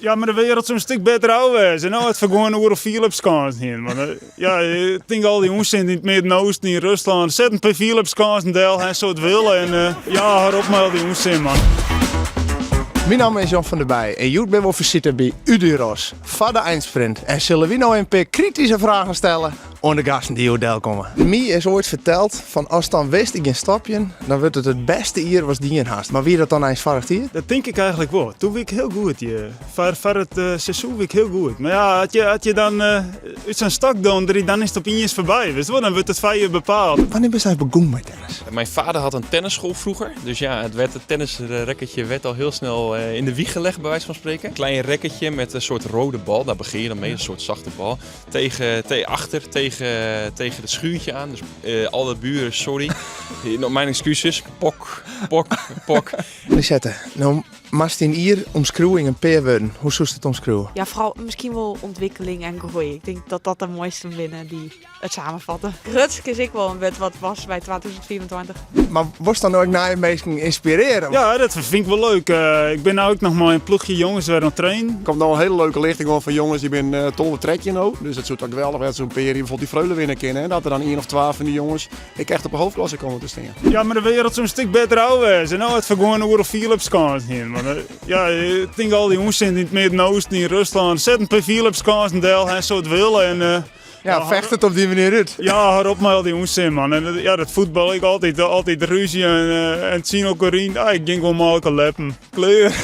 Ja, mar de wereld soe in stik better ôf wêze. No, it fergoan oeral Philipskânsen hin. Want ja, ik tink al dy ûnsin yn it Midden-Oosten, yn Ruslân. Set in pear Philipskânsen del en soe it wille. En ja, hâld op mei al dy ûnsin, man. Myn namme is Jan van der Bij en hjoed bin we op fisite by Uduros foar de einsprint. En sille wy no in pear krityske fragen stelle oan de gasten dy't hjoed delkomme. My is oait ferteld fan ast dan witst ik gean stopjen, dan wurdt it it bêste jier watst dien hast. Mar wie dat dan eins foarich jier? Dat tink ik eigenlik wol. Doe wie ik hiel goed. Ja. Foar it seizoen wie ik hiel goed. Mar ja, as je dan út sa'n stok donderje, dan is it opiens foarby. Witst wol, dan wurdt it foar je bepaald. Wannear bist eins begûn mei tennis? Mijn vader had een tennisschool vroeger. Dus ja, het tennisracketje werd al heel snel in de wieg gelegd, bij wijze van spreken. Een klein racketje met een soort rode bal, daar begin je dan mee, een soort zachte bal. Achter, tegen het schuurtje aan. Dus alle buren, sorry. Mijn excuses. Pok, pok, pok. Lisette, no moatst dyn jier omskriuwe yn in pear wurden. Hoe soest it omskriuwe? Ja, foaral miskien wol ûntwikkeling en groei. Ik tink dat dat de moaiste binne dy't it samenfatte. Grutsk is ek wol in wurd wat past by 2025. Mar wolst dan ek nije minsken ynspirearje? Ja, dat fyn ik wol leuk. Ik bin no ek noch mei in ploechje jonges wer oan it trainen. Der komt no in hiele leuke lichting oan fan jonges, dy binne 12, 13 no. Dus it soe toch geweldich wêze as in pear jier bijvoorbeeld dy Freule winne kinne. En dat der dan ien of twa fan dy jonges ek echt op de hoofdklasse komme te stean. Ja, mar de wereld soe in stik better ôf wêze. No, it fergoan oeral Philipskânsen hin. Want ja, ik tink al dy ûnsin yn it Midden-Oosten, yn Ruslân. Set in pear Philipskânsen del en soe it wille. En, Ja, fecht it op dy manier út. Ja, hâld op mei al dy ûnsin, man. En ja, dat fuotbal ek altyd rúzje en tsjin elkoar yn. Ah, ik gean gewoan mei elkoar leppen. Klear.